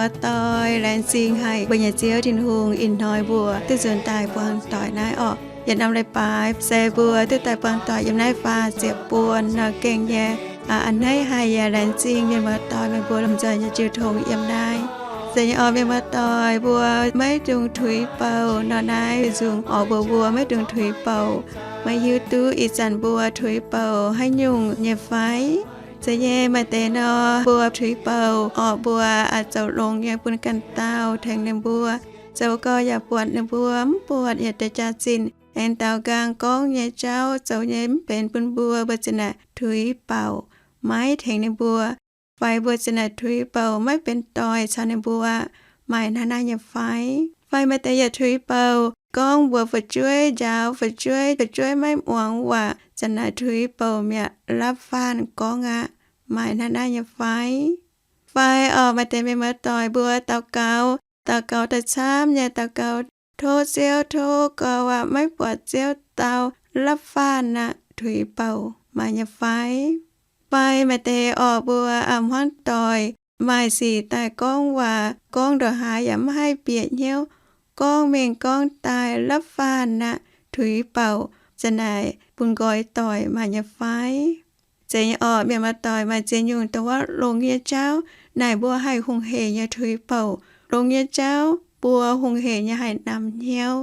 Muoz-doic, laengz zingh haic mbuo nyei Ziouv Tin-Hungh ih hnoi mbuo duqv nzuonx daaih buangh doic naaiv orqc. Yietc norm leiz-baaix se mbuo duqv daaih buangh doic yiem naaiv faah ziepc buonc nor gengh nyei. A'hneiv haic yaac laengz zingh mienh muoz-doic meih mbuo lomh nzoih nyei jiu tong yiem naaiv. Se nyei orqc, mienh muoz-doic mbuo maiv dungx tuix bouc nor, naaiv nzung orqc, mbuo mbuo maiv dungx tuix bouc. Meih hiuv duqv ih zanc mbuo tuix bouc haaix nyungc nyei fai? Zeiz nyei, maaih deix nor mbuo tuix bouc orqc, mbuo zoux longx nyei bun ganh dauh tengx ninh mbuo, zoux gau yaac buatc ninh mbuo mv buatc yietc deix jaax-zinh, aengx daaux nqaang gorngv nyei jauv zoux nyei mv benx bun mbuo, mbuo ziouc naaic tuix bouc maiv tengx ninh mbuo. Fai mbuo ziouc naaic tuix bouc maiv benx doic caux ninh mbuo, maaih hnangv naaiv nyei fai? Fai maaih deix yaac tuix bouc gorngv mbuox fu'jueiv njaaux fu'jueiv, fu'jueiv maiv muangx waac, ziouc naaic tuix bouc mi'aqv, lapv faanh gorngv aqv, maaih hnangv naaiv nyei fai? Fai orqc, maaih deix mienh muoz-doic mbuo daux gaux, daux gaux daaih camv nyei daux gaux, tov Ziouv, tov gaux aqv, maiv buatc Ziouv dau, lapv faanh aqv, tuix bouc, maaih nyei fai? Fai maaih deix orqc, mbuo a'hmuangv doic, maaih sic daaih gorngv waac, gorngv ndongc haaix yaac mv haih bieqc hnyouv, gorngv mingh gorngv daaih, lapv faanh aqv, tuix bouc, ziouc naaic bun nqoi doic, maaih nyei fai? Zeiz nyei orqc, mienh muoz-doic, maaih ziex nyungc dongh wuov longx nyei jauv naaic mbuo haih hungh hec nyei tuix bouc. Longx nyei jauv mbuo hungh hec nyei haih namx hnyouv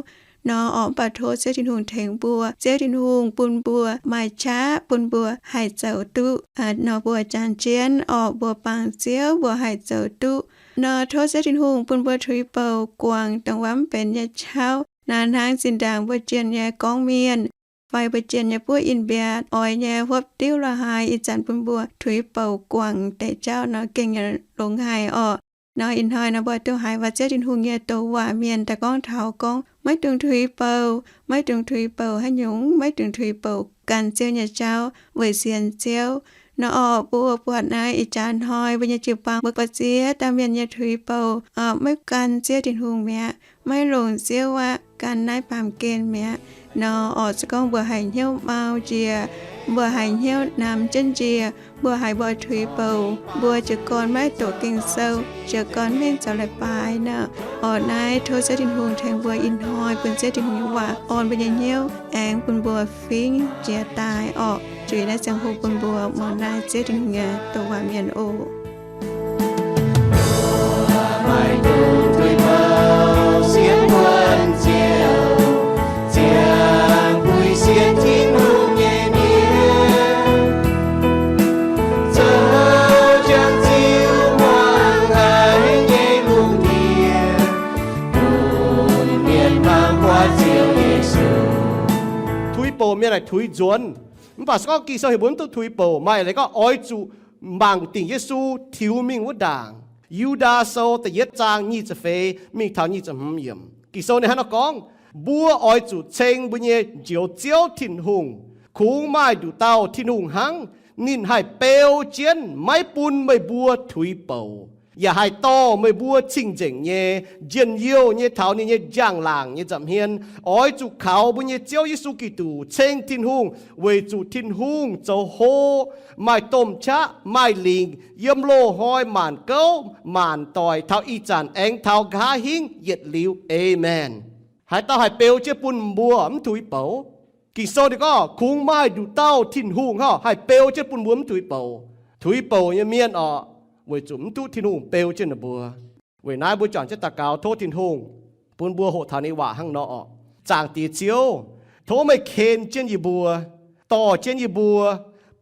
nor orqc, mv baac tov Ziouv Tin-Hungh tengx mbuo. Ziouv Tin-Hungh bun mbuo maaih qaqv bun mbuo haih zoux duqv nor, mbuo janx jienv orqc, mbuo bangc Ziouv mbuo haih zoux duqv nor. Tov Ziouv Tin-Hungh bun mbuo tuix bouc guangc dongh wuov mv benx nyei jauv. Naaiv hnangv zinh ndaangc mbuo jienh nyei gorngv mienh fai mbuo jienh nyei buov in-mbiatc, oix nyei hopv diuv la'haaix, ih zanc bun mbuo tuix bouc guangc deix jauv nor gengh nyei longx haic orqc. Nor ih hnoi nor mbuo duqv haiz waac Ziouv Tin-Hungh nyei douc waac mienh daaih gorngv taux gorngv maiv dungx tuix bouc, maiv dungx tuix bouc haaix nyungc, maiv dungx tuix bouc gan Ziouv nyei jauv weic sienx Ziouv. Nor orqc, mbuo buatc naaiv ih jaax hnoi mbuo nyei jiu-baang mbuo buatc ziex dauh mienh nyei tuix bouc maiv gan Ziouv Tin-Hungh mi'aqv, maiv longc Ziouv aqv, gan naaiv baamh gen mi'aqv. Nor orqc, se gorngv mbuo haiz hnyouv mau njiec, mbuo haiz hnyouv namx jienv njiec, mbuo haiz mbuo tuix bouc, mbuo jiez gorn maiv doqc Ging-Sou, jiez gorn mingh zoux leiz-baaix nor, orqc, naaiv tov Ziouv Tin-Hungh tengx mbuo ih hnoi bun Ziouv Tin-Hungh nyei waac orn mbuo nyei hnyouv aengx bun mbuo fingx jiex daaih orqc. Zuiz naaiv ziangh hoc bun mbuo muangx naaiv Ziouv Tin-Hungh nyei douc waac mienh oc. Tuix bouc mienh naaic tuix nzuonx. Mv baac se gorngv Ging-Sou heuc mbuo mv duqv tuix bouc, maaih leiz gorngv oix zuqc mangc dingc Yesu tiux mingh wuov ndaangc. Yu^ndaa Sou da'yietv zaang nyic ziepc feix mingh taux nyic ziepc hmz yiemc. Ging-Sou ninh hnangv naaiv nor gorngv, mbuo oix zuqc ceng mbuo nyei Njoux Ziouv Tin-Hungh. Kungx maaih nduqc dauh Tin-Hungh hnangv. Ninh haih beu jienv maiv bun meih mbuo tuix bouc, yaac haih dorh meih mbuo cing-nzengc nyei, njien-youh nyei taux ninh nyei njang-laangc nyei nza'hmien. Oix zuqc kaux mbuo nyei Ziouv Yesu Giduc ceng Tin-Hungh, weic zuqc Tin-Hungh zoux hlo, maaih domh qaqv, maaih lingc, yiem loz-hnoi maanc gouv maanc doic, taux ih zanc aengx taux nqa'haav hingv yietc liuz. Aamen. Haaix dauh haih beu jienv bun mbuo mv tuix bouc? Ging-Sou ninh gorngv kungx maaih nduqc dauh Tin-Hungh hnangv haih beu jienv bun mbuo mv tuix bouc. Tuix bouc nyei mienh orqc, weic zuqc mv duqv Tin-Hungh beu jienv ninh mbuo. Weic naaiv mbuo juangc jienv daux gaux tov Tin-Hungh bun mbuo hoqc taux ninh waac hnangv nor orqc. Zaangc Diex Ziouv, tov meih ken jienv yie mbuo, dorh jienv yie mbuo,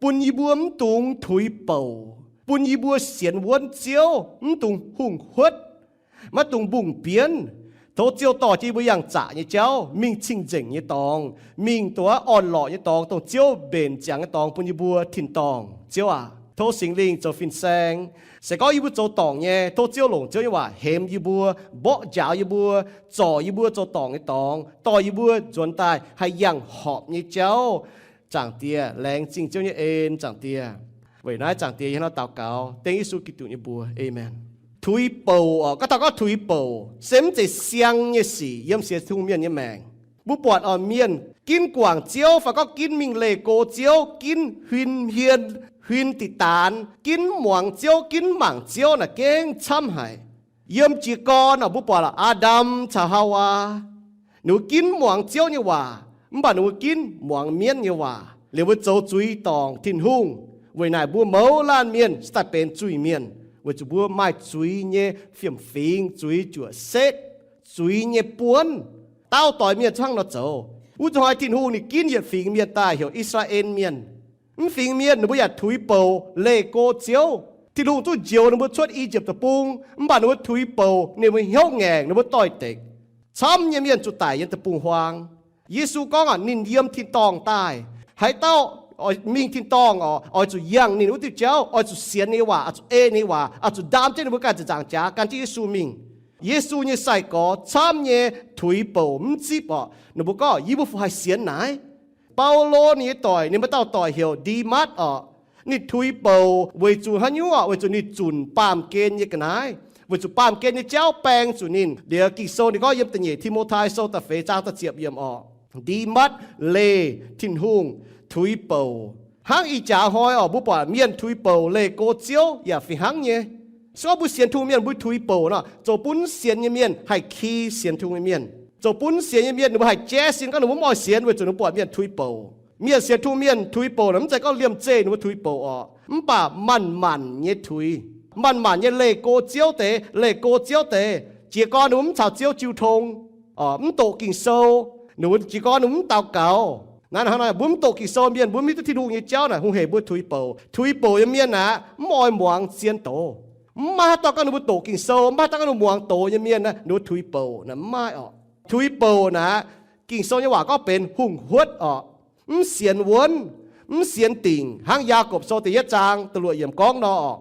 bun yie mbuo mv dungx tuix bouc, bun yie mbuo sienx wuonv Ziouv mv dungx hungh huotv, maiv dungx mbungh bienv. Tov Ziouv dorh jienv yie mbuo yangh zaqc nyei jauv mingh cing-nzengc nyei dorngx, mingh duqv orn-lorqc nyei dorngx, dongh Ziouv mbenc ziangx nyei dorngx bun yie mbuo tin-dorngh. Ziouv aac, tov Singx Lingh zoux fin-saeng. Se gorngv yie mbuo zoux dorngc nyei, tov Ziouv longc Ziouv nyei waac hemx yie mbuo, mborqv njaaux yie mbuo, zorc yie mbuo zoux dorngc nyei dorngx, dorh yie mbuo nzuonx daaih haih yangh horpc nyei jauv. Zaangc Diex, laengz zingh Ziouv nyei en, Zaangc Diex. Weic naaiv Zaangc Diex yie hnangv nor daux gaux dengv Yesu Giduc nyei mbuox. Aamen. Tuix bouc orqc, gorngv taux gorngv tuix bouc se mv zeiz siang nyei sic yiem sienx Tin-Hungh mienh nyei maengc. Mbuo buatc orqc, mienh ginv guangc Ziouv fai gorngv ginv mingh leih go Ziouv, ginv huin hmien, huin diqc daanx, ginv muangx Ziouv, ginv mangc Ziouv naaic gengh camv haic. Yiem jiez gorn oc, mbuo buatc Aa^ndam caux Haawaa, ninh mbuo ginv muangx Ziouv nyei waac, mv baac ninh mbuo ginv muangx mienv nyei waac, liemh mbuo zoux zuiz dorngc Tin-Hungh. Weic naaic mbuo mouz laanh mienh se daaih benx zuiz-mienh, weic zuqc mbuo maaih zuiz nyei fiem-fingx, zuiz juoqc setv, zuiz nyei buonv. Dauh doix mienh hnangv nor zoux. Wuov zuqc hnoi Tin-Hungh ninh ginv yietc fingx mienh daaih heuc I^saa^laa^en Mienh. Mv fingx mienh ninh mbuo yaac tuix bouc leih go Ziouv. Tin-Hungh zungv njoux ninh mbuo cuotv I^yipv Deic-Bung, mv baac ninh mbuo tuix bouc, ninh mbuo hnyouv ngaengc, ninh mbuo doix-dekc. Camv nyei mienh zuqc daic yiem deic-bung-huaang. Yesu gorngv aqv, ninh yiem tin-dorngh daaih. Haaix dauh mingh tin-dorngh oc, oix zuqc yangh ninh wuov diuh jauv, oix zuqc sienx ninh nyei waac, oix zuqc ei ninh nyei waac, oix zuqc ndaam jienv ninh mbuo ganh ziepc nzaangc jaax gan jienv Yesu mingh. Yesu nyei sai-gorx camv nyei tuix bouc mv zipv oc. Ninh mbuo gorngv, yie mbuo fungc haih sienx naaiv? Baulo ninh nyei doic, ninh mbuo dauh doic heuc Ndimatv oc. Ninh tuix bouc weic zuqc haaix nyungc? Weic zuqc ninh zunc baamh gen nyei ga'naaiv, weic zuqc baamh gen nyei jauv baeng zuqc ninh. Liuz Ging-Sou ninh gorngv yiem da'nyeic Ti^mo^tai Sou da'feix zaang da'ziepc yiemc oc, Ndimatv leih Tin-Hungh tuix bouc. Hnangv ih jaax hnoi oc, mbuo buatc mienh tuix bouc leih go Ziouv yaac fih hnangv nyei. Se gorngv mbuo sienx Tin-Hungh mienh mbuo tuix bouc nor, zoux bun sienx nyei mienh haih ki sienx Tin-Hungh nyei mienh. Zoux bun sienx nyei mienh ninh mbuo haih jaiv sin gorngv ninh mbuo mv oix sienx weic zuqc ninh mbuo buatc mienh tuix bouc. Mienh sienx Tin-Hungh mienh tuix bouc naaic mv zeiz gorngv liemh zeih ninh mbuo tuix bouc oc, mv baac manc-manc nyei tuix. Manc-manc nyei leih go Ziouv deix, leih go Ziouv deix. Jiez gorn ninh mbuo mv caux Ziouv jiu tong, mv doqc Ging-Sou, ninh mbuo jiez gorn ninh mbuo mv daux gaux. Naaiv hnangv nor mbuo mv doqc Ging-Sou mienh, mbuo mv hiuv duqv Tin-Hungh nyei jauv naaic hungh heic mbuo tuix bouc. Tuix bouc nyei mienh aqv, mv oix muangx zien doz. Mv maaih haaix dauh gorngv ninh mbuo doqc Ging-Sou, mv maaih haaix dauh gorngv ninh mbuo muangx doz nyei mienh naaiv, ninh mbuo tuix bouc naaic mv maaih oc. Tuix bouc naaic, Ging-Sou nyei waac gorngv benx hungh huotv oc. Mv sienx wuonv, mv sienx dingc, hnangv Yaagorpc Sou da'yietv zaang da'luoqc yiemc gorngv nor oc.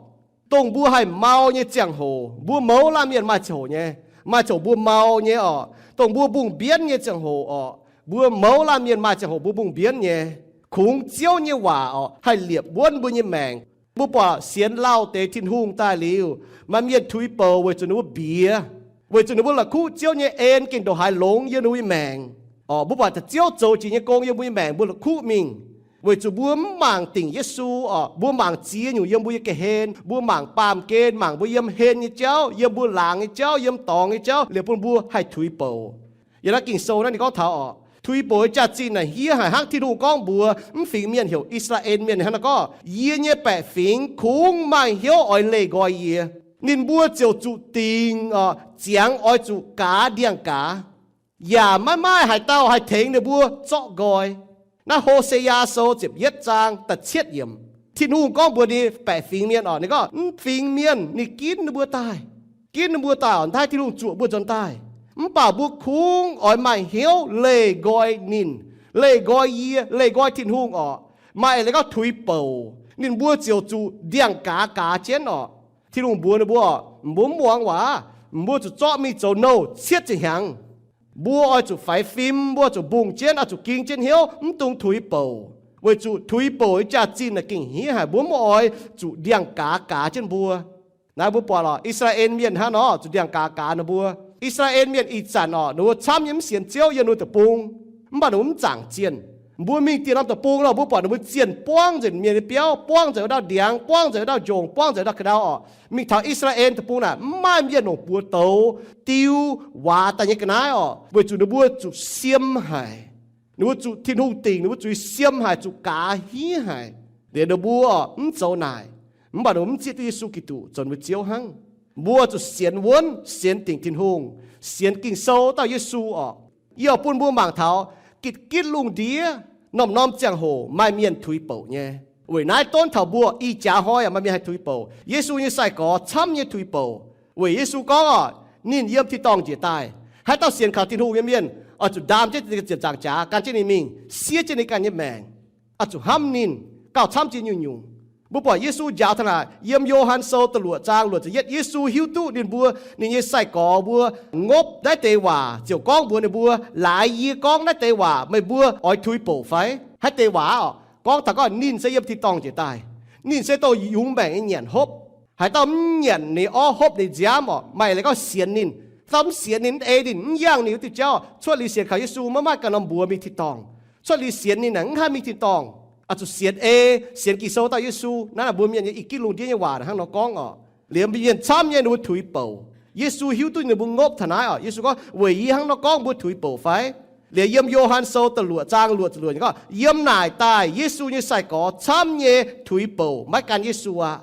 Dongh mbuo haih mau nyei ziangh hoc, mbuo mouz laanh mienh maaih ziangh hoc nyei, maaih ziangh hoc mbuo mau nyei oc. Dongh mbuo mbungh mbienv nyei ziangh hoc oc, mbuo mouz laanh mienh maaih ziangh hoc mbuo mbungh mbienv nyei. Kungx Ziouv nyei waac oc haih liepc wuonv mbuo nyei maengc. Mbuo buatc sienx lauh deix Tin-Hungh daaih liuz, maaih mienh tuix bouc weic zuqc ninh mbuo mbiex, weic zuqc ninh mbuo la'kuqv Ziouv nyei en gengh ndongc haaix longx yiem ninh mbuo nyei maengc. Oc, mbuo buatc Ziouv zoux jiex nyei gong yiem mbuo nyei maengc mbuo la'kuqv mingh. Weic zuqc mbuo mv mangc dingc Yesu oc, mbuo mangc ziex nyungc yiem mbuo nyei ga'hlen, mbuo mangc baamh gen, mangc mbuo yiem hlen nyei jauv, yiem mbuo laangz nyei jauv, yiem dorngx nyei jauv, liepc bun mbuo haih tuix bouc. Yiem naaiv Ging-Sou naaiv ninh gorngv taux oc, tuix bouc nyei jaax-zinh naaic hniev haic hnangv Tin-Hungh gorngv mbuox mv fingx mienh heuc I^saa^laa^en Mienh hnangv nor gorngv, yie nyei baeqc fingx kungx maaih hnyouv oix leih nqoi yie. Ninh mbuo ziouc zuqc dingc oc, ziangx oix zuqc gaaz ndiangx-gaaz, yaac maiv maaih haaix dauh haih tengx ninh mbuo zorqv nqoi. Naaiv Ho^se^yaa Sou ziepc yietv zaang da'cietv yiemc, Tin-Hungh gorngv mbuox ninh baeqc fingx mienh oc, ninh gorngv mv fingx mienh ninh ginv ninh mbuo daaih, ginv ninh mbuo daaih oc, hnangv Tin-Hungh zuoqc mbuo nzuonx daaih. Mv baac mbuo kungx oix maaih hnyouv leih nqoi ninh, leih nqoi yie, leih nqoi Tin-Hungh oc. Maaih eix leiz gorngv tuix bouc, ninh mbuo ziouc zuqc ndiangx-gaaz gaaz jienv oc. Tin-Hungh mbuox ninh mbuo oc, mbuo mv muangx waac, mbuo zuqc zorqv mingh zoux nouh cietv ziepc hnyangx. Mbuo oix zuqc faix fim, mbuo zuqc mbungh jienv, oix zuqc ging jienv hnyouv, mv dungx tuix bouc. Weic zuqc tuix bouc nyei jaax-zinh naaic gengh hniev haic, mbuo mv oix zuqc ndiangx-gaaz gaaz jienv mbuo. Naaiv mbuo buatc lorqc, I^saa^laa^en Mienh hnangv nor zuqc ndiangx-gaaz gaaz ninh mbuo. I^saa^laa^en Mienh ih zanc oc, ninh mbuo camv nyei mv sienx Ziouv yiem ninh mbuo deic-bung, mv baac ninh mbuo mv zaangc zienh. Mbuo mingh dieh norm deic-bung nor, mbuo buatc ninh mbuo zienh buangv nzengc mienh nyei biauv, buangv nzengc wuov dauh ndiangx, buangv nzengc wuov dauh njongc, buangv nzengc wuov dauh ka'ndau oc. Mingh taux I^saa^laa^en deic-bung naaic, mv maaih mienh longc buoz douz diu waac daaih nyei ga'naaiv oc, weic zuqc ninh mbuo zuqc siem haic. Ninh mbuo zuqc Tin-Hungh dingc, ninh mbuo zuqc siem haic, zuqc gaaz hniev haic. Liuz ninh mbuo mv zoux naaic, mv baac ninh mbuo mv zieqv duqv Yesu Giduc zoux ninh mbuo Ziouv hnangv. Mbuo zuqc sienx wuonv, sienx dingc Tin-Hungh, sienx Ging-Sou dauh Yesu oc. Yie oix bun mbuo mangc taux gitv gitv lungh ndiev norm-norm ziangh hoc maaih mienh tuix bouc nyei. Weic naaiv donv taux mbuo ih jaax hnoi yaac maaih mienh haih tuix bouc. Yesu nyei sai-gorx camv nyei tuix bouc. Weic Yesu gorngv oc, ninh yiem tin-dorngh njiec daaih. Haaix dauh sienx kaux Tin-Hungh nyei mienh oix zuqc ndaam jienv ziepc nzaangc jaax gan jienv ninh mingh, siev jienv ninh ganh nyei maengc. Oix zuqc hnamv ninh gauh camv jiex nyungc-nyungc. Mbuo buatc Yesu njaaux taux naaic, yiem Yo^han Sou da'luoqc zaang luoqc ziepc yietv, Yesu hiuv duqv ninh mbuo, ninh nyei sai-gorx mbuo ngopv naaiv deix waac ziouc gorngv mbuox ninh mbuo, laaix yie gorngv naaiv deix waac meih mbuo oix tuix bouc fai? Naaiv deix waac oc, gorngv taux gorngv ninh se yiem tin-dorngh njiec daaih. Ninh se dongh yungz maengc nyei nyanc hopv. Haaix dauh mv nyanc ninh orv hopv ninh nziaamv oc, maaih leiz gorngv sienx ninh, dauh mv sienx ninh, mv ei ninh, mv yangh ninh wuov diuh jauv, cuotv liuz sienx kaux Yesu maiv maaih ganh norm mbuox mingh tin-dorngh. Cuotv liuz sienx ninh aeqv, mv haih mingh tin-dorngh. Oix zuqc sienx ei, sienx Ging-Sou dauh Yesu. Naaiv mbuo mienh nyei i gitv lungh ndiev nyei waac hnangv nor gorngv oc. Liemh mienh camv nyei ninh mbuo tuix bouc. Yesu hiuv duqv ninh mbuo ngopv taux naaiv oc. Yesu gorngv, weic yie hnangv nor gorngv mbuo tuix bouc fai? Liuz yiem Yo^han Sou da'luoqc zaang luoqc ziepc luoqc ninh gorngv, yiem naaic daaih Yesu nyei sai-gorx camv nyei tuix bouc maiv gan Yesu aqv.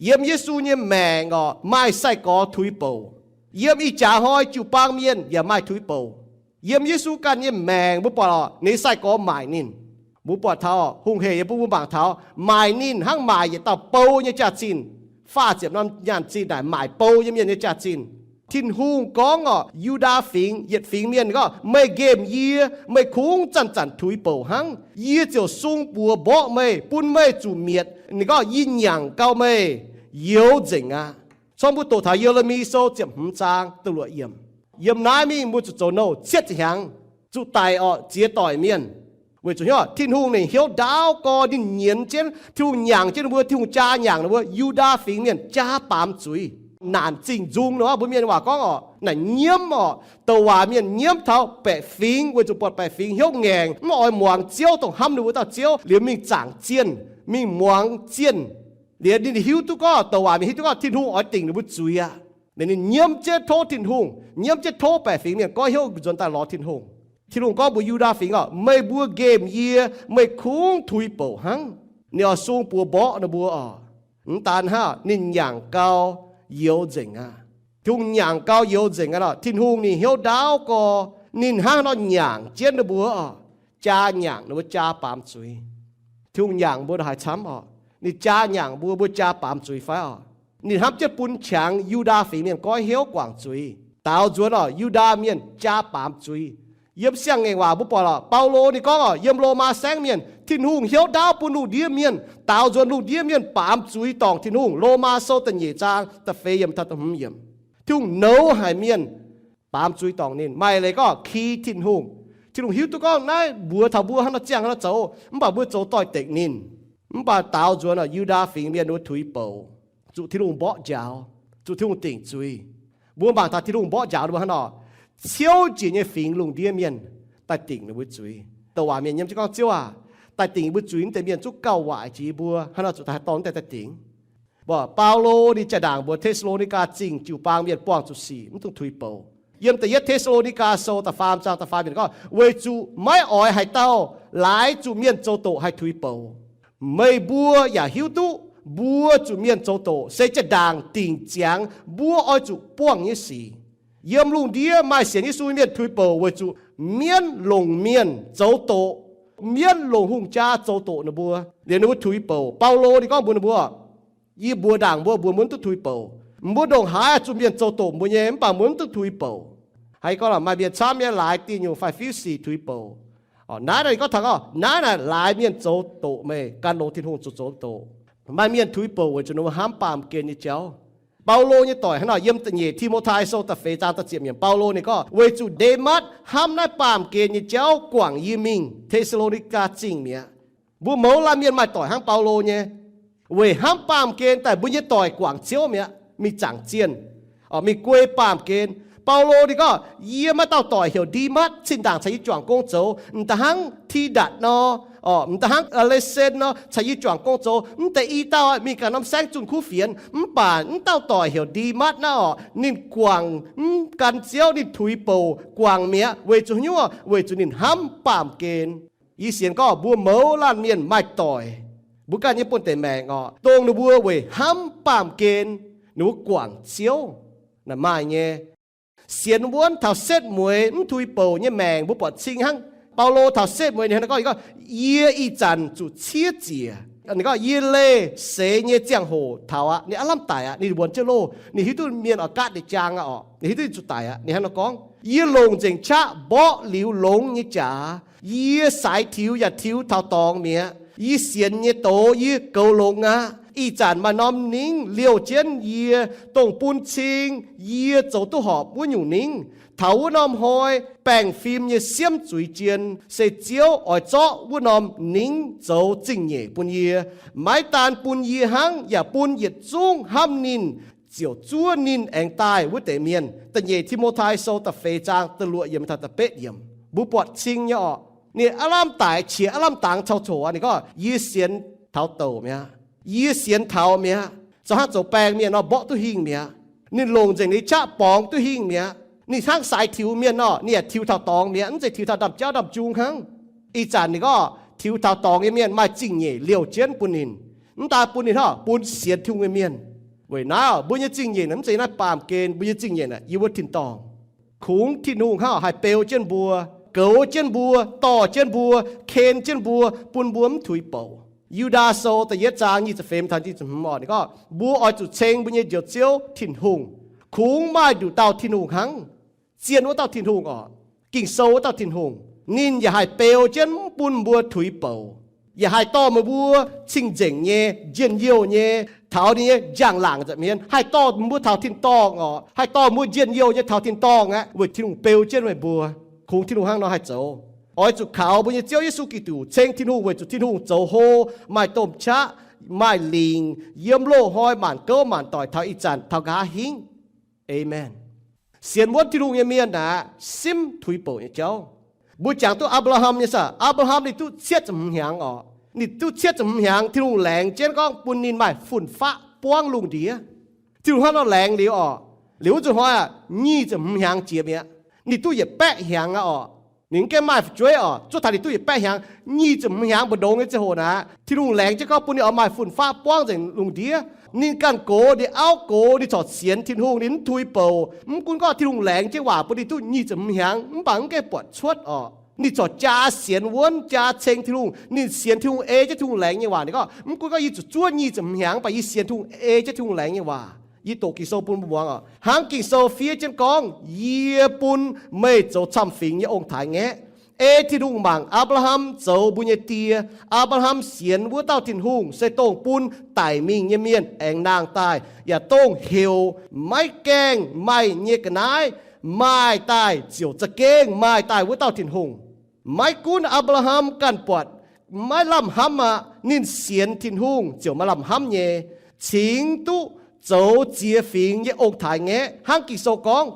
Yiem Yesu nyei maengc oc, maaih sai-gorx tuix bouc. Yiem ih jaax hnoi jiu-baang mienh yaac maaih tuix bouc. Yiem Yesu ganh nyei maengc mbuo buatc oc, ninh nyei sai-gorx maaic ninh. Mbuo buatc taux hungh hec yie mbuo mangc taux maaic ninh hnangv maaic yietc dauh bou nyei jaax-zinh. Faah ziepc norm nyaanh zinh naaic maaic bou nyei mienh nyei jaax-zinh. Tin-Hungh gorngv oc, Yu^ndaa Fingx yietc fingx mienh gorngv, meih nqemh yie, meih kungx zanc-zanc tuix bouc hnangv. Yie ziouc sung buoz mborqv meih, bun meih zuqc mietc. Ninh gorngv, yie nyanc gau meih youz nzengc aqv. Corc mbuo doqc taux Ye^le^mi Sou ziepc hmz zaang da'luoqc yiemc. Yiem naaiv mingh mbuo zuqc zoux nouh cietv ziepc hnyangx, zuqc daic orqc, ziex doic mienh. Weic zuqc hnyouv Tin-Hungh ninh hnyouv ndaauv gorx, ninh nyienz jienv, Tin-Hungh nyanc jienv ninh mbuo, Tin-Hungh jaa nyanc ninh mbuo. Yu^ndaa Fingx Mienh jaa baamz zuiz, naanc zingh nzung nor, mbuo mienh waac gorngv orqc, naaic nyiemv orqc. Douc waac mienh nyiemv taux baeqc fingx weic zuqc buatc baeqc fingx hnyouv ngaengc, mv oix muangx Ziouv dongh hnamv ninh mbuo dauh Ziouv, liuz mingh zaangc zienh, mingh muangx zienh. Liuz ninh hiuv duqv gorngv, douc waac mienh hiuv duqv gorngv Tin-Hungh oix dingc ninh mbuo zuiz aqv. Liuz ninh nyiemv jienv tov Tin-Hungh, nyiemv jienv tov baeqc fingx mienh goiv hnyouv nzuonx daaih lorz Tin-Hungh. Tin-Hungh gorngv mbuox Yu^ndaa Fingx orqc, meih mbuo nqemh yie, meih kungx tuix bouc hnangv. Ninh oix sung buoz mborqv ninh mbuo orqc. Mv daan hnangv, ninh nyanc gau youz nzengc aqv. Tin-Hungh nyanc gau youz nzengc aqv lorqc. Tin-Hungh ninh hnyouv ndaauv gorx, ninh hnangv nor nyanc jienv ninh mbuo orqc, jaa nyanc ninh mbuo jaa baamz zuiz. Tin-Hungh nyanc mbuo haaix camv orqc? Ninh jaa nyanc mbuo, mbuo jaa baamz zuiz fai orqc? Ninh hnamv jienv bun qangx Yu^ndaa Fingx Mienh goiv hnyouv guangc zuiz. Daaux nzuonx orqc, Yu^ndaa Mienh jaa baamz zuiz. Yiem Siang-Ngaengc Waac mbuo buatc orqc, Baulo ninh gorngv orqc, yiem Lomaa Saengv Mienh, Tin-Hungh hnyouv ndaauv bun lungh ndiev mienh, daaux nzuonx lungh ndiev mienh baamz zuiz dorngc Tin-Hungh. Lomaa Sou da'nyeic zaang da'feix yiemc taux da'hmz yiemc. Tin-Hungh nouz haic mienh baamz zuiz dorngc ninh. Maaih leiz gorngv ki Tin-Hungh. Tin-Hungh hiuv duqv gorngv naaiv mbuox taux mbuo hnangv nor ziangh hnangv nor zoux, mv baac mbuo zoux doix-dekc ninh. Mv baac daaux nzuonx orqc, Yu^ndaa Fingx Mienh ninh mbuo tuix bouc, zuqc Tin-Hungh mborqv njaaux, zuqc Tin-Hungh dingc zuiz. Mbuo mangc taux Tin-Hungh mborqv njaaux ninh mbuo hnangv nor, ciouv njiec nyei fingx lungh ndiev mienh daaih dingc ninh mbuo zuiz. Douc waac mienh nyiemv jienv gorngv, Ziouv aac, daaih dingc yie mbuo zuiz wuov deix mienh zungv gauh waaic jiex yie mbuo, hnangv nor zuqc daaih haih dorh wuov deix daaih dingc. Mv baac Baulo ninh jaa-ndaangc mbuox Te^saa^lo^ni^gaa Zingh jiu-baang mienh buangh zuqc sic, mv dungx tuix bouc. Yiem da'yietv Te^saa^lo^ni^gaa Sou da'faam zaang da'faam yiemc gorngv, weic zuqc maiv oix haaix dauh laaix zuqc mienh zoux doqc haih tuix bouc. Meih mbuo yaac hiuv duqv mbuo zuqc mienh zoux doqc se jaa-ndaangc dingc ziangx mbuo oix zuqc buangh nyei sic. Yiem lungh ndiev maaih sienx Yesu mienh tuix bouc weic zuqc mienv longc mienh zoux doqc, mienv longc hungh jaa zoux doqc ninh mbuo, liuz ninh mbuo tuix bouc. Baulo ninh gorngv mbuox ninh mbuo, yie mbuox ndaangc mbuo, mbuo mv dungx tuix bouc. Mbuo ndongc haaix zuqc mienh zoux doqc mbuo nyei, mv baac mbuo mv dungx tuix bouc. Haiz gorngv maaih mienh camv nyei laaix dieh nyungc fai fiuv sic tuix bouc. Naaiv naaic gorngv taux, naaiv naaic laaix mienh zoux doqc meih, gan longx Tin-Hungh zuqc zoux doqc. Maaih mienh tuix bouc weic zuqc ninh mbuo hnamv baamh gen nyei jauv. Baulo nyei doic hnangv nor, yiem da'nyeic Ti^mo^tai Sou da'feix zaang da'ziepc yiemc, Baulo ninh gorngv, weic zuqc Ndemat hnamv naaiv baamh gen nyei jauv guangc yie mingh Te^saa^lo^ni^gaa Zingh mi'aqv. Mbuo mouz laanh mienh maaih doic hnangv Baulo nyei, weic hnamv baamh gen daaih mbuo nyei doic guangc Ziouv mi'aqv, mingh zaangc zienh, mingh guei baamh gen. Baulo ninh gorngv, yie maaih dauh doic heuc Ndimatv, zinh ndaangc caux yie juangc gong zoux, m'daaih hnangv Tidatc nor, m'daaih hnangv Aa^le^sen nor, caux yie juangc gong zoux. Mv deix i dauh mingh ganh norm saengv zunh kuv fienx. Mv baac m'dauh doic heuc Ndimatv naaiv orqc, ninh guangc mv gan Ziouv, ninh tuix bouc guangc mi'aqv. Weic zuqc haaix nyungc? Weic zuqc ninh hnamv baamh gen. Yie sienx gorngv mbuo mouz laanh mienh maaih doic, mbuo ganh nyei buonv-deic maengc orqc, dongh ninh mbuo weic hnamv baamh gen, ninh mbuo guangc Ziouv. Naaic maaih nyei. Sienx wuonv taux setv mueiz mv tuix bouc nyei maengc mbuo buatc cing hnangv. Baulo taux setv mueiz ninh hnangv naaiv gorngv, gorngv, yie ih zanc zuqc ciev ziec. Ninh gorngv, yie leih seix nyei ziangh hoc taux aqv. Ninh aav lamh daic aqv. Ninh wuonx jienv loh. Ninh hiuv duqv mienh oix gaatv ninh jaang aqv orqc. Ninh hiuv duqv ninh zuqc daic aqv. Ninh hnangv nor gorngv, yie longc nzengc qaqv mborqv liuz longx nyei jaax. Yie saaix tiux yaac tiux taux dorngx mi'aqv. Yie sienx nyei doz yie goux longx aqv. Ih zanc maaih norm ningv liouh jienv yie, dongh bun cing yie zoux duqv horpc wuov nyungc ningv. Taux wuov norm hnoi, baengh fim nyei siemv zuiz jien, se Ziouv oix zorqv wuov norm ningv zoux zingh nyeic bun yie. Maiv daan bun yie hnangv, yaac bun yietc zungv hnamv ninh ziouc zuov ninh aengx daaih wuov deix mienh. Da'nyeic Ti^mo^tai Sou da'feix zaang da'luoqc yiemc taux da'betv yiemc. Mbuo buatc cing nyei orqc. Ninh aav lamh daic qiex aav lamh dangx cau coc aqv. Ninh gorngv, yie sienx taux douc mi'aqv. Yie sienx taux mi'aqv. Zoux hnangv zoux baeng mienh nor mborqv duqv hingh mi'aqv. Ninh longc nzengc ninh nyei qaqv borngz duqv hingh mi'aqv. Ninh hnangv sai tiux mienh nor, ninh yaac tiux taux dorngx mi'aqv, mv zeiz tiux taux ndaamv-jauv ndaamv-jung hnangv. Ih zanc ninh gorngv tiux taux dorngx nyei mienh maaih zingh nyeic liouh jienv bun ninh. Mv daan bun ninh hnangv, bun sienx Tin-Hungh nyei mienh. Weic naaiv mbuo nyei zingh nyeic mv zeiz naaiv baamh gen, mbuo nyei zingh nyeic yiem wuov tin-dorngh. Kungx Tin-Hungh hnangv haih beu jienv mbuo, goux jienv mbuo, dorh jienv mbuo, ken jienv mbuo, bun mbuo mv tuix bouc. Yu^ndaa Sou da'yietv zaang nyic ziepc feix taux nyic ziepc hmz orqc, ninh gorngv mbuo oix zuqc ceng mbuo nyei Njoux Ziouv Tin-Hungh. Kungx maaih nduqc dauh Tin-Hungh hnangv, zien wuov dauh Tin-Hungh orqc, Ging-Sou wuov dauh Tin-Hungh. Ninh yaac haih beu jienv mv bun mbuo tuix bouc, yaac haih dorh meih mbuo cing-nzengc nyei, njien-youh nyei, taux ninh nyei njang-laangc nza'hmien, haih dorh mbuo taux tin-dorngh orqc, haih dorh mbuo njien-youh nyei taux tin-dorngh aqv, weic Tin-Hungh beu jienv meih mbuo. Kungx Tin-Hungh hnangv nor haih zoux. Oix zuqc kaux mbuo nyei Ziouv Yesu Giduc, ceng Tin-Hungh weic zuqc Tin-Hungh zoux hlo, maaih domh qaqv, maaih lingc, yiem loz-hnoi maanc gouv maanc doic taux ih zanc taux nqa'haav hingv. Aamen. Sienx wuonv Tin-Hungh nyei mienh aeqv, simv tuix bouc nyei jauv. Mbuo jangx duqv Apc^laa^ham nyei saah? Apc^laa^ham ninh duqv cietv ziepc hmz hnyangx orqc. Ninh duqv cietv ziepc hmz hnyangx, Tin-Hungh laengz jienv gorngv bun ninh maaih fun-faqv buangv lungh ndiev. Tin-Hungh hnangv nor laengz liuz orqc, liuz wuov nzunc hnoi aeqv, nyic ziepc hmz hnyangx jiex mi'aqv. Ninh duqv yietc baeqv hnyangx aqv orqc. Ninh mv gaengh maaih fu'jueiv orqc, zuov taux ninh duqv yietc baeqv hnyangx, nyic ziepc hmz hnyangx mbu'ndongx nyei ziangh hoc naaic, Tin-Hungh laengz jienv gorngv bun ninh oix maaih fun-faqv buangv nzengc lungh ndiev. Ninh ganh gox, ninh auv gox, ninh corc sienx Tin-Hungh, ninh mv tuix bouc. Mv gunv gorngv Tin-Hungh laengz jienv waac bun ninh duqv nyic ziepc hmz hnyangx mv baac mv gaengh buatc cuotv orqc, ninh corc jaa sienx wuonv, jaa ceng Tin-Hungh. Ninh sienx Tin-Hungh, ei jienv Tin-Hungh laengz nyei waac. Ninh gorngv, mv gunv gorngv yie zuqc zuov nyic ziepc hmz hnyangx mv baac yie sienx Tin-Hungh ei jienv Tin-Hungh laengz nyei waac. Yie doqc Ging-Sou bun mbuo muangx orqc, hnangv Ging-Sou fiev jienv gorngv, yie bun meih zoux camv-fingx nyei ong-taaix-ngaeqv. Ei Tin-Hungh mangc Apc^laa^ham zoux mbuo nyei die. Apc^laa^ham sienx wuov dauh Tin-Hungh se dongh bun daic mingh nyei mienh aengx nangh daaih, yaac dongh heuc maiv gaengh maaih nyei ga'naaiv maaih daaih ziouc za'gengh maaih daaih wuov dauh Tin-Hungh. Maiv gunv Apc^laa^ham ganh buatc maiv lamh hnamv aqv, ninh sienx Tin-Hungh ziouc maaih lamh hnamv nyei, cingx duqv zoux ziex fingx nyei ong-taaix-ngaeqv. Hnangv Ging-Sou gorngv,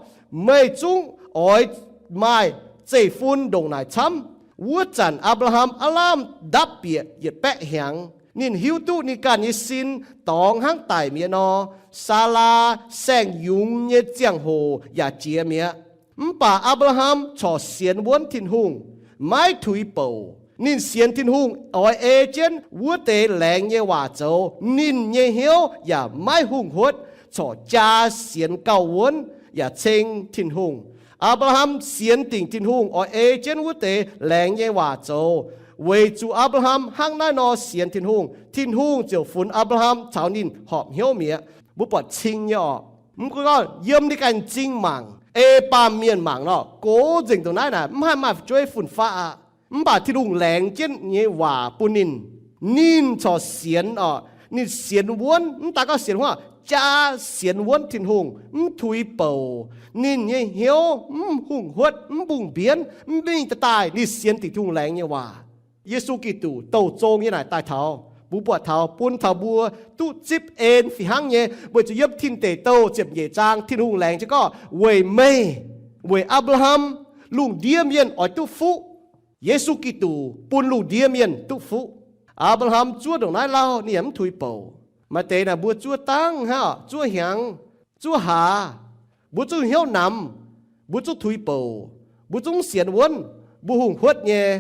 meih zungv oix maaih zeiv-fun ndongc naaic camv. Wuov zanc Apc^laa^ham aav lamh ndapv bieqc yietc baeqv hnyangx. Ninh hiuv duqv ninh ganh nyei sin dorngx hnangv daic mi'aqv nor, Saalaa saeng-yungz nyei ziangh hoc yaac jiex mi'aqv. Mv baac Apc^laa^ham corc sienx wuonv Tin-Hungh, maiv tuix bouc. Ninh sienx Tin-Hungh oix ei jienv wuov deix laengz nyei waac zoux, ninh nyei hnyouv yaac maiv hungh huotv, corc jaa sienx gauh wuonv yaac ceng Tin-Hungh. Apc^laa^ham sienx dingc Tin-Hungh oix ei jienv wuov deix laengz nyei waac zoux. Weic zuqc Apc^laa^ham hnangv naaiv nor sienx Tin-Hungh, Tin-Hungh ziouc funx Apc^laa^ham caux ninh horpc hnyouv mi'aqv. Mbuo buatc cing nyei orqc. Mv gunv gorngv yiem ninh ganh m'zing mangc, ei baamh mienh mangc nor, gox nzengc ndongc naaiv naaic mv haih maaih fu'jueiv fun-faqv aqv. Mv baac Tin-Hungh laengz jienv nyei waac bun ninh, ninh corc sienx orqc. Ninh sienx wuonv, mv daan gorngv sienx wuonv, jaa sienx wuonv Tin-Hungh, mv tuix bouc. Ninh nyei hnyouv mv hungh huotv, mv mbungh mbienv, mv mingh daaih daaih. Ninh sienx dingc Tin-Hungh laengz nyei waac. Yesu Giduc douh zong nyei naaic daaih taux mbuo buatc taux bun taux mbuo duqv zipv en fih hnangv nyei, weic zuqc yiem Tin Deic Douh ziepc nyeic zaang Tin-Hungh laengz jienv gorngv, weic meih, weic Apc^laa^ham, lungh ndiev mienh oix duqv fuqv. Yesu Giduc bun lungh ndiev mienh duqv fuqv. Apc^laa^ham zuov ndongc naaiv lauh ninh yaac mv tuix bouc. Maaih deix naaic mbuo zuov dangv hnangv, zuov hnyangx, zuov hlaax, mbuo zungv hnyouv namx, mbuo zungv tuix bouc, mbuo zungv mv sienx wuonv, mbuo hungh huotv nyei,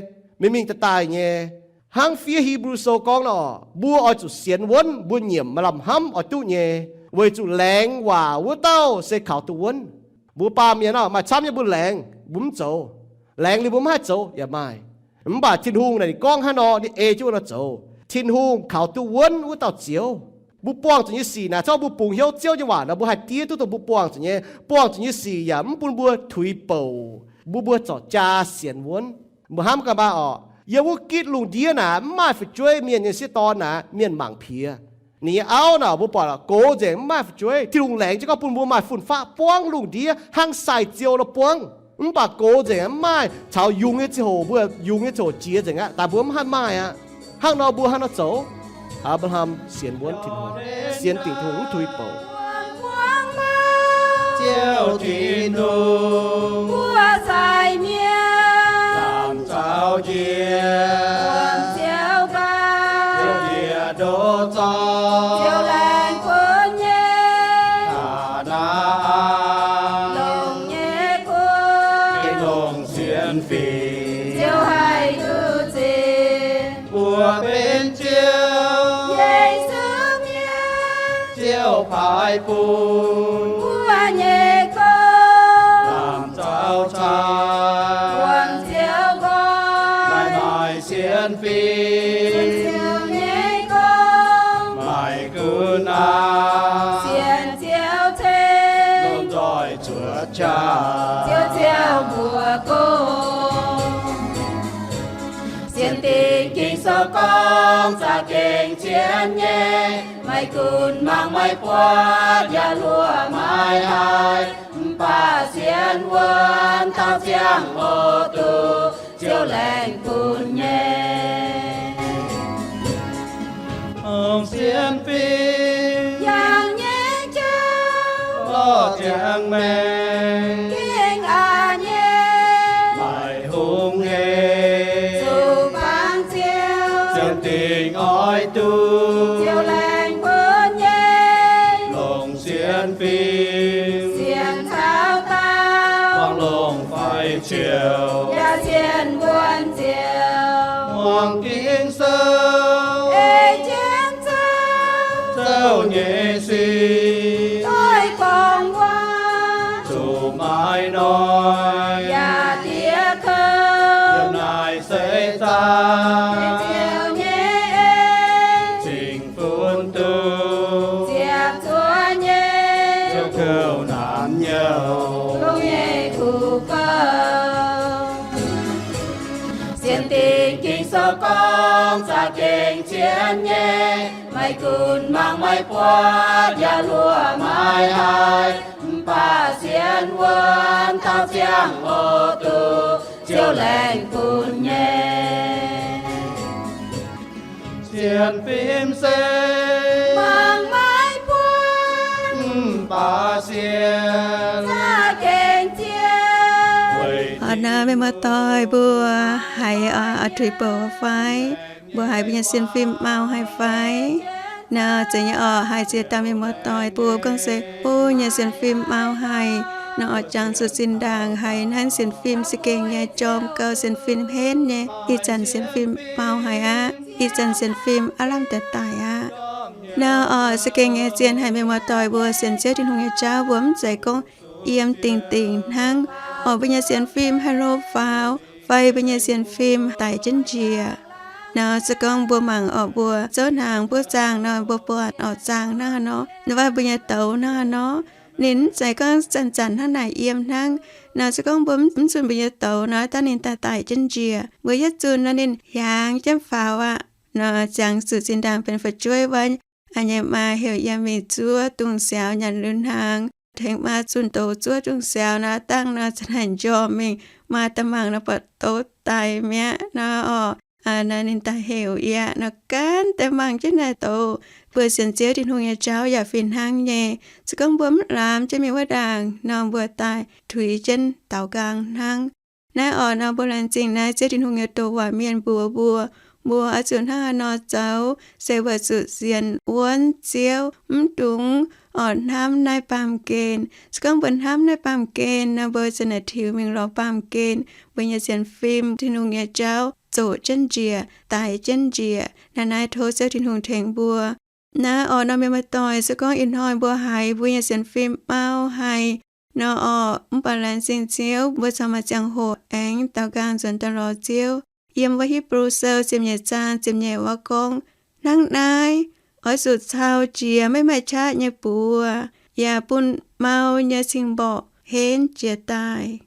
mingh mingh daaih daaih nyei. Hnangv fiev Hipv^lu Sou gorngv nor, mbuo oix zuqc sienx wuonv, mbuo nyiemc maaih lamh hnamv oix duqv nyei, weic zuqc laengz waac wuov dauh se kaux duqv wuonv. Mbuo baamh mienh nor maaih camv nyei mbuo laengz mbuo mv zoux, laengz liuz mbuo mv haih zoux yaac maaih. Mv baac Tin-Hungh naaic ninh gorngv hnangv nor, ninh ei jienv wuov nor zoux. Tin-Hungh kaux duqv wuonv wuov dauh Ziouv. Mbuo buangh zuqc nyei sic naaic, corc mbuo bungx hnyouv Ziouv nyei waac nor, mbuo haih diev duqv dongh mbuo buangh zuqc nyei. Buangh zuqc nyei sic yaac mv bun mbuo tuix bouc, mbuo, mbuo zorc jaa sienx wuonv. Mbuo hnamv gaax maah orqc, yiem wuov gitv lungh ndiev naaic mv maaih fu'jueiv mienh nyei sieqv dorn naaic mienh mangc piex. Ninh nyei auv naaic mbuo buatc gox nzengc mv maaih fu'jueiv. Tin-Hungh laengz jienv gorngv bun mbuo maaih fun-faqv buangv lungh ndiev hnangv sai-ziou nor buangv. Mv baac gox nzengc mv maaih, caux yungz nyei ziangh hoc mbuo yungz nyei ziangh hoc jiex nzengc aqv, daaih mbuo mv haih maaih aqv. Hnangv nor mbuo hnangv nor zoux. Apc^laa^ham sienx wuonv Tin-Hungh, sienx dingc Tin-Hungh mv tuix bouc. Ziouv Tin-Hungh, mbuo sai mienh, laangz zaux jiex, Ziouv ganh, Ziouv njiec ndoqv zorng, Ziouv laengz bun nyei, aa, naaiv bun mbuo nyei gong, lamh zaux cai buangh Ziouv nqoi. Maaih sienx fim, sienx Ziouv nyei gong, maaih gunv aqv, sienx Ziouv ceng, lomh nzoih cuotv qaqv, Ziouv ziouc mbuox gong. Sienx Dingc Ging-Sou gorngv za'gengh zien nyei, maiv gunv mangc maiv buatc yaac luoqc maiv haih, mv baac sienx wuonv taux ziangh hoc duqv Ziouv laengz bun nyei. Ong sienx fim, yangh nyei jauv, lorh ziangx maengc, gengh aqc nyei, maaih hungh hec, zuqc bangc Ziouv, ziouc dingc oix duqv Ziouv laengz bun nyei. Longc sienx fim, sienx caux daauh, buangh longc fai ciouc, yaac sienx wuonv Ziouv. Muangx Ging-Sou, ei jienv Ziouv, Ziouv nyei sic, doix gorngv waac, zuqc maiv noi, yaac diev kouv, yiem naaic seix zaangc, Ziouv nyei en, cingx funx duqv, ziepc zuoqv nyei, Ziouv kouv namx youh, longx nyei kuv bouh. Sienx Dingc Ging-Sou gorngv za'gengh zien nyei, maiv gunv mangc maiv buatc yaac luoqc maiv haih, mv baac sienx wuonv taux ziangh hoc duqv Ziouv laengz bun nyei. Sienx fim se mangc maiv buatc, mv baac sienx za'gengh zien. Aa, naaiv meih muoz-doic mbuo haiz oix tuix bouc fai? Mbuo haiz mbuo nyei sienx fim mau haic fai? Naaiv zeiz nyei orqc, haiz ziex dauh mienh muoz-doic mbuo gorngv se, o, yie nyei sienx fim mau haic. Naaiv orqc, jangx zuqc zinh ndaangc haiz hnangv sienx fim za'gengh nyei jorm gau, sienx fim henv nyei. Ih zanc sienx fim mau haic aqv. Ih zanc sienx fim aav lamh deix daic aqv. Naaiv orqc, za'gengh nyei zien haic mienh muoz-doic mbuo sienx Ziouv Tin-Hungh nyei jauv mbuo mv zeiz gorngv yiem dingc dingc hnangv. Orqc, mbuo nyei sienx fim haih hlo faaux, fai mbuo nyei sienx fim daic jienv njiec. Naaiv se gorngv mbuo mangc orqc, mbuo zouv hnaangx mbuo zaangh nor, mbuo buatc orqc zaangh hnangv haaix nor, naaiv mbuo nyei douz hnangv haaix nor, ninh mv zeiz gorngv zanc-zanc hnangv naaic yiem hnangv. Naaiv se gorngv mbuo mv zunh mbuo nyei douz nor, dangh ninh daaih daic jienv njiec. Mbuo yietv zunh nor ninh hiaangx jienv faaux aqv. Naaiv ziangx zuqc zinh ndaangc benx fu'jueiv wuov, a'nyei maa heuc yie mingh zuov dungz siaaux nyanc lui-hnaangx. Tengx maa zunh douz zuov dungz siaaux nor, dangh nor za'naaic njormh mingh, maa daaih mangc nor buatc douz daic mi'aqv nor orqc. Naaiv ninh daaih heuc yie nor, gaanv deix mangc jienv naaiv douz. Mbuo sienx Ziouv Tin-Hungh nyei jauv yaac fih hnangv nyei. Se gorngv mbuo mv laamz jienv mingh wuov ndaangc nor, mbuo daaih tuix jienv daaux nqaang hnangv. Naaiv orqc nor, mbuo laengz zingh naaiv Ziouv Tin-Hungh nyei douz waac mienh mbuox mbuo, mbuo oix zuqc hnangv haaix nor zoux, se weic zuqc sienx wuonv Ziouv, mv dungx orqc hnamv naaiv baamh gen. Se gorngv mbuo hnamv naaiv baamh gen nor, mbuo za'naaic tiux mingh lorz baamh gen, mbuo nyei sienx fim, Tin-Hungh nyei jauv zoqc jienv njiec, daic jienv njiec. Naaiv naaiv tov Ziouv Tin-Hungh tengx mbuo. Naaiv orqc nor, mienh muoz-doic, se gorngv ih hnoi mbuo haiz mbuo nyei sienx fim mau haic nor orqc, mv baac laengz zingh Ziouv, mbuo caux maaih ziangh hoc aengx daaux nqaang nzuonx daaih lorz Ziouv. Yiem wuov Hipv^lu Sou ziepc nyeic zaang ziepc nyeic wuov gorngv, hnangv naaiv, oix zuqc cau jiex maiv maaih qaqv nyei buoz, yaac bun mau nyei cing-mborqc henv jiez daaih.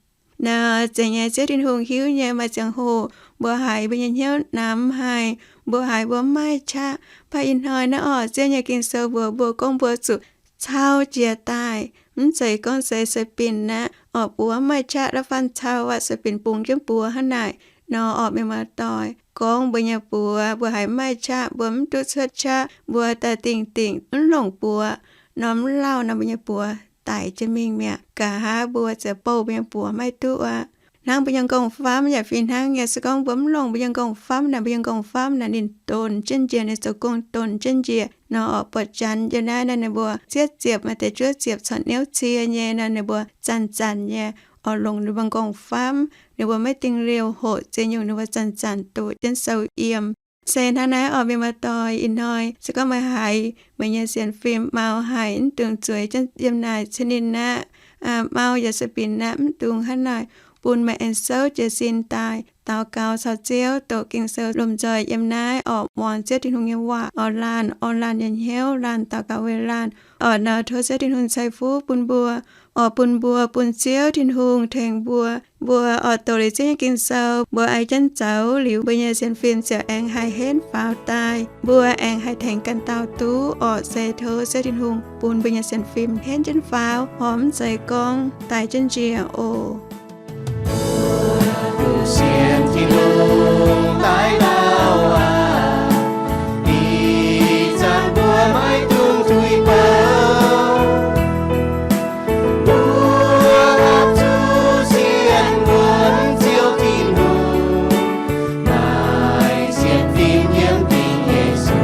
Naaiv zeiz nyei, Ziouv Tin-Hungh hiuv nyei, maaih ziangh hoc mbuo haiz mbuo nyei hnyouv namx haic, mbuo haiz mbuo mv maaih qaqv. Mv baac ih hnoi naaiv orqc, Ziouv nyei Ging-Sou mbuox mbuo gorngv mbuo zuqc cau jiex daaih. Mv zeiz gorngv se sai-binc aqv, orqc, buoz mv maaih qaqv, la'fanh cau aqv, sai-binc bungx jienv buoz hnangv naaic nor orqc, mienh muoz-doic. Gorngv mbuo nyei buoz, mbuo haiz mv maaih qaqv, mbuo mv duqv cuotv qaqv, mbuo daaih dingh dingc mv longc buoz, nor mv lauh nor mbuo nyei buoz daic jienv mingh mi'aqv. Nqa'haav mbuo ziouc bouh mbuo nyei buoz maiv duqv aqv. Hnangv mbuo nyei nqongh famv yaac fih hnangv nyei. Se gorngv mbuo mv longc mbuo nyei nqongh famv naaic, mbuo nyei nqongh famv naaic ninh donx jienv njiec, ninh zoux gong donx jienv njiec nor orqc. Buatc janx yiem naaiv nor, ninh mbuo cietv ziepc maaih deix juov ziepc corc niouv cie nyei nor, ninh mbuo zanc-zanc nyei orqc, longc ninh mbuo nqongh famv, ninh mbuo maiv dingh liouh hoqc ziex nyungc, ninh mbuo zanc-zanc doqc jienv sou yiem. Se hnangv naaiv orqc, mienh muoz-doic, ih hnoi se gorngv meih haiz meih nyei sienx fim mau haic, mv dungx zueiz jienv yiem naaic cin ninh aqv, mau yaac se binc aqv, mv dungx hnangv naaic. Bun meih aengx souv jiez sin daaih daux gaux caux Ziouv, doqc Ging-Sou lomh nzoih yiem naaiv orqc, muangx Ziouv Tin-Hungh nyei waac orqc, laanh orqc, laanh nyei hnyouv, laanh daux gaux weic laanh orqc. Nor tov Ziouv Tin-Hungh ceix fuqv bun mbuo orqc, bun mbuo bun Ziouv Tin-Hungh tengx mbuo. Mbuo orqc doqc liuz Ziouv nyei Ging-Sou, mbuo ai jienv zoux liuz, mbuo nyei sienx fim ziouc aengx haih henv faaux daaih. Mbuo aengx haih tengx ganh dauh duqv orqc. Se tov Ziouv Tin-Hungh bun mbuo nyei sienx fim henv jienv faaux, horpc mv zeiz gorngv daic jienv njiec oc. Sienx Tin-Hungh daaih lauh aac, ih zanc mbuo maiv dungx tuix bouh. Mbuo horpc zuqc sienx wuonx Ziouv Tin-Hungh, naaic sienx fim yiem dingc Yesu.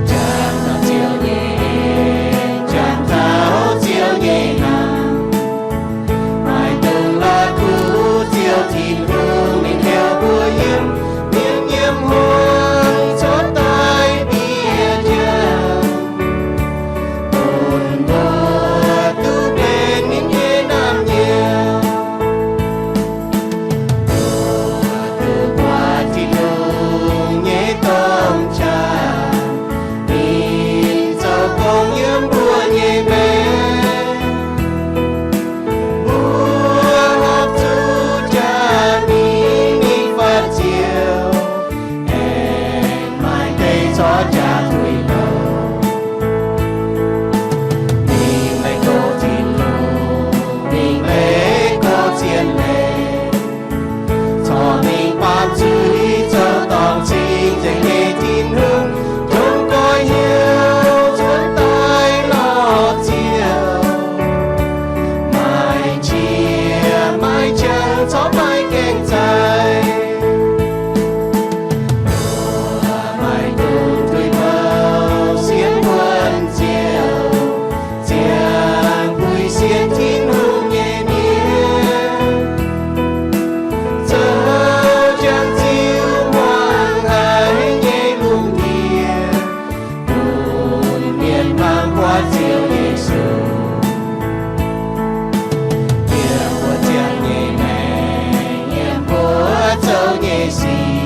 Jangx taux Ziouv nyei en, jangx taux Ziouv nyei hnamv, maiv dungx la'kuqv Ziouv Tin-Hungh ninh heuc mbuo yiem, yiem, yiem hmuangx cuotv daaih bieqc jauv, bun mbuo duqv benx ninh nyei naamh nyouz. Mbuo duqv buatc Tin-Hungh nyei domh qaqv, ninh zoux gong yiem mbuo nyei maengc. Mbuo horpc zuqc jaax ninh, ninh fatv Ziouv, aengx maaih deix corc jaax tuix bouh. Ninh leih gox Tin-Hungh, ninh leih gox zien leiz, corc mingh baamz zuiz zoux dorngc cing-nzengc nyei Tin-Hungh, tongx goiv hnyouv cuotv daaih lorz Ziouv. Maiv qiex maiv qangx corc maiv gaengh zaih. Mbuo maiv dungx tuix bouh sienx wuonx Ziouv, ziangh buix sienx Tin-Hungh nyei mienh, zoux jangx Ziouv hmuangx haic nyei lungh ndiev, bun mienh muangx buatc Ziouv Yesu. Yiem mbuo ziangh nyei maengc, yiem mbuo zoux nyei sic,